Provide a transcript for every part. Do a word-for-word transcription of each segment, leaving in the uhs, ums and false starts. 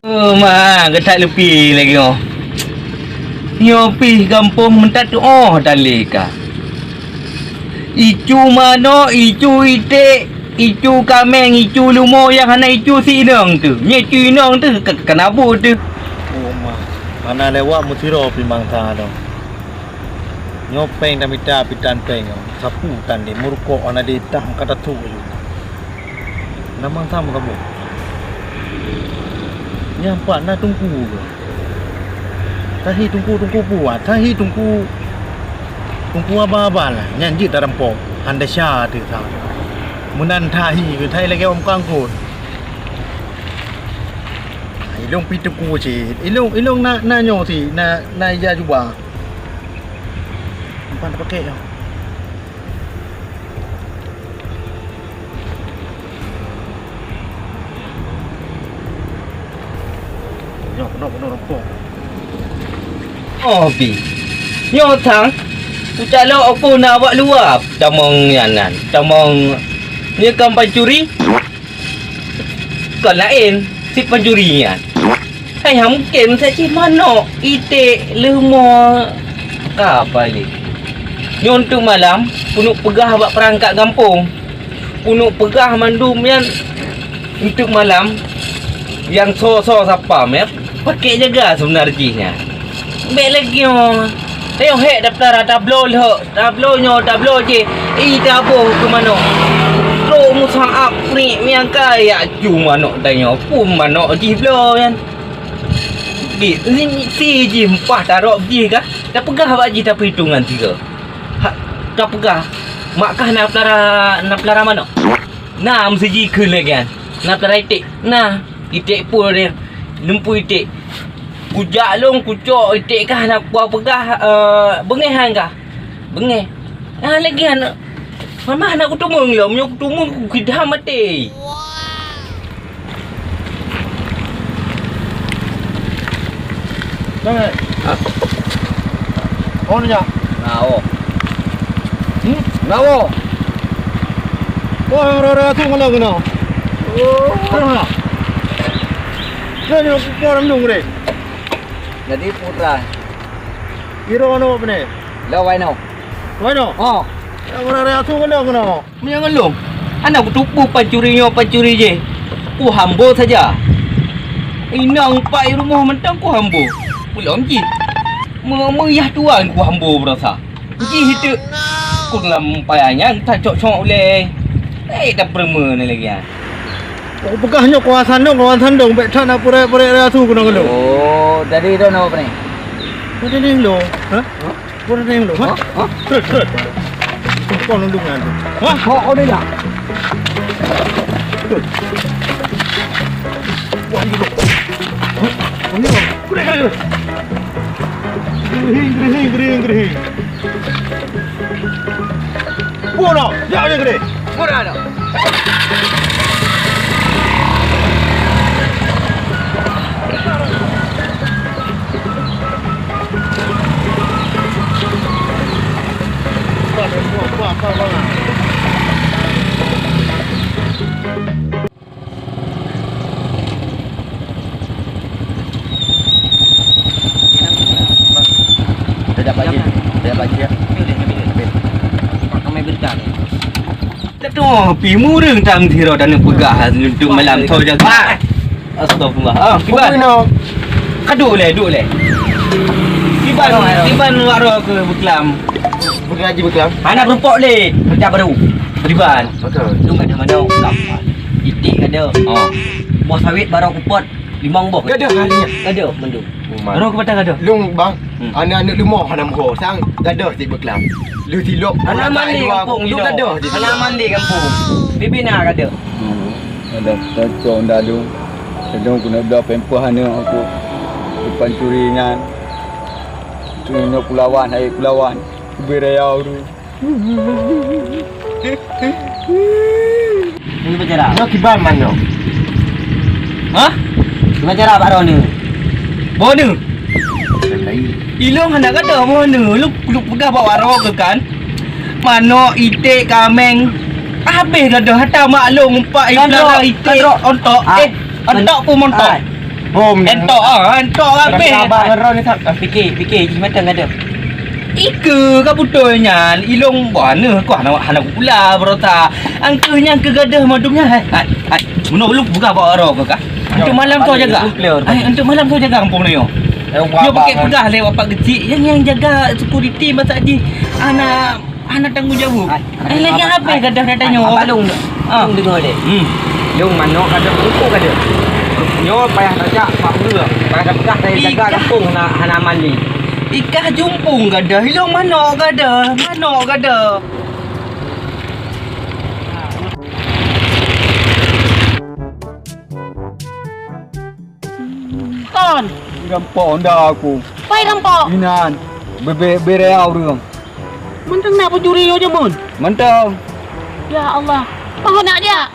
Oh, ma, geutak leupie lagèe nyoe. Nyoe pih gampông meutat tuoh tan lé ka. Icu manok, icu iték, icu kaméng, icu leumo nyang hana icu si inong teuh. Nyoe icu inong teuh ka, ka, ka nabô teuh. Oh, ma. Hana lewat meusidroe pih mangsa dong. Nyoe péng tamita pih tan péng nyoe. Sapeue tan lé, meurukok hana lé, tah ka tatôk aju. Namang tham kamoe. Nyang pat na teungku keuh. Tahi teungku, teungku puat, tahi teungku, teungku abang-abang lah. Nyan jeuet tarampok. Han desya teuh that. Meunan tahi keuh, tahi lagèe ureueng kangkon. Ilong pi teungku cit. Ilong, ilong na, na nyoe cit, na, na ija juba. Empan tapakèk nyoe. Nyoe keunoe, keunoe rempong. Oh, bi. Nyoe sang, kucalok aku na bak luwa tamong nyan nan. Tamong nyoe kan pancuri. Kon laén, si pancuri nyan. Hai, hana mungken sa jih manok, iték, leumo, ka paléh. Nyoe untuk malam, keuneuk peugah bak peurangkat gampông. Keuneuk peugah mandum nyan untuk malam, nyang soe-soe sapam, ya. Pakèk jaga seubeuna jih nyan. Bèk lagèe nyoe. Ayo hék dapeulara tabloe lhok, tabloe nyoe, tabloe jih. Ih, taboh keu manok. Trok meusaab prik nyang kaya ju manok tanyoe. Pun manok jih bloe nyan. Bit, ni si jih empah tarok jih kah? Tapeugah bak jih tapeuhitongan sigoe. Ha, tapeugah. Mak kah na peulara, na peulara manok? Na meusiji kheun lagèe nyan. Na peulara iték? Na. Iték pun deh. Lumpui iték. Kujak lôn, kucok iték kah na kupeugah, eh, beungèh han kah? Beungèh. Ah, lagèe nyan. Mama hana kuteumèe lom, nyoe kuteumèe kukidam maté. Bang, eh. Ha? Oh, ni, ya? Nah, oh. Hmm? Nah, oh. Oh, yang rara tu kalau kena. Oh. Kenapa? Dia ni orang dong, deh. Jadi, putra. Iro no apa ni? Lo, wai no. Wai no? Oh. Yang rara tu kalau kena. Meunyoe ngon lôn, hana kuteupeu pancuri nyoe pancuri jéh. Kuhambo saja. Inong pat i rumoh mantong kuhambo. Peulom jih. Me-, meuyah tuan kuhambo beurasa. Jih teuk. Ku lam paya nyan tacok-cok ulèe. Eh, dah peureumeun lagèe nyan. Kupeugah nyoe kawan sandong, kawan sandong, bèk that na purèk-purèk raya su keunoe ngon lôn. Oh, jadi dah na apa ni? Jadi ni lôn. Ha? Ha? Pun ada yang lu, ha? Ha? Ha? Terus, terus. Kau nunduk dengan tu. Ha? Kau, kau ni dah. Terus. Wah, ini lu. Ha? Oh, ini lu. Kuda, kuda, kuda. Gerihing, gerihing, gerihing, gerihing. Bunuh! Ya, ya, gede. Bunuh, aduh. Dah dapat je. Dah dapat je. Kami berita ni. Tetu pi mureueng tam siro dan peugah untuk malam tu jaga. Astagfirullah. Ah, kiban. Apa ni? Kaduk leh, duk leh. Kiban, kiban wak roh ke beklam. Bukan haji beklam. Anak rupok leh, kerja baru. Kiban. Betul. Lu kat mana? Itik ada. Oh. Buah sawit baru kupot limong boh. Gadoh hari ni. Gadoh mandum. Roh ke batang gadoh. Lung bang. Hmm. Anak-anak leumo hana muho. Sang gadoh ti beklam. Lu silop. Hana mandi kampung lu. Gadoh ti. Hana mandi kampung. Bibi na gadoh. Hmm. Ada cocok dah lu. Sedang kena dah pempah anak aku. Depan curi nyan. Tu nyok kulawan, hai kulawan. Kubirayau tu. Ini bicara. Nyoe kiban man nyoe. Hah? Kiban cara Pak Roni. Bone. Lain. Ilong hana gadoh meuhana, lu lu peugah bak waro ke kan. Manok, iték, kaméng. Habéh gadoh hata mak long umpak ipelara iték, ontok. Eh, ontok pun montok. Bom. Entok ah, entok habéh. Abang Ron ni tak. Fikir, fikir jih mata gadoh. Ike ka beutôi nyan, ilong bana ku hana hana pula beurota. Angkeuh nyan keu gadoh madum nyan. Hai, hai, hai. Bunoe lu peugah bak waro ke kah? Untuk malam tu jaga. Untuk malam tu jaga kampung ni yo. Yo pakai peugah lé bapak kecil yang yang jaga security masa jih anak anak tanggung jawab. Eh lagi habis gadah datang nyo. Abang long. Ah. Long dengar deh. Hmm. Long manok gadah, ruko gadah. Nyo payah tajak pak guru. Payah peugah saya jaga kampung hana hana mandi. Ikah jumpung gadah, long manok gadah, manok gadah. Kon. Rampok honda aku. Pai rampok. Inan. Bebe bereau ureueng. Mantong na pencuri yo jameun. Mantong. Ya Allah. Paho nak jak?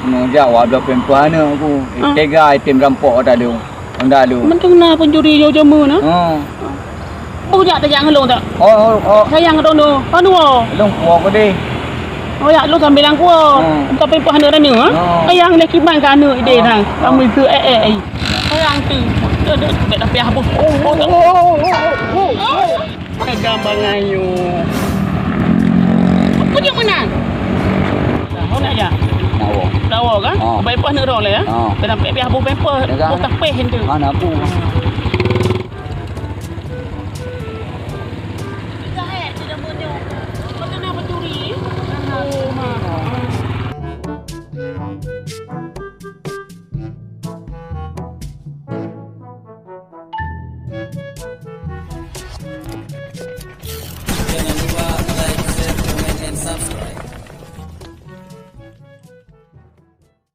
Mau jak wak bloe pempah aneuk aku. Ah. Tega item rampok honda lu. Honda lu. Mantong na pencuri yo jameun ah. Ha. Boh jak tajak ngon lôn tak? Oh, oh, oh. Sayang keu droeneuh. Anu oh. Lôn puwoe keu deh. Oh ya, lôn sambil langkua. Hmm. Entah pempah aneuk droeneuh ha? Oh. Sayang lé kiban keu aneuk ideh nang. Kamu itu eh eh. Sayang tu. Dek dek dek tapi habis. Oh, oh, oh. Pegang bangai yo. Apa dia menang? Tahu nak ya? Tahu. Tahu kan? Oh. Baik pas nak roh lah ya. Oh. Kena pek pek habis pempah. Bukan peh itu. Mana aku?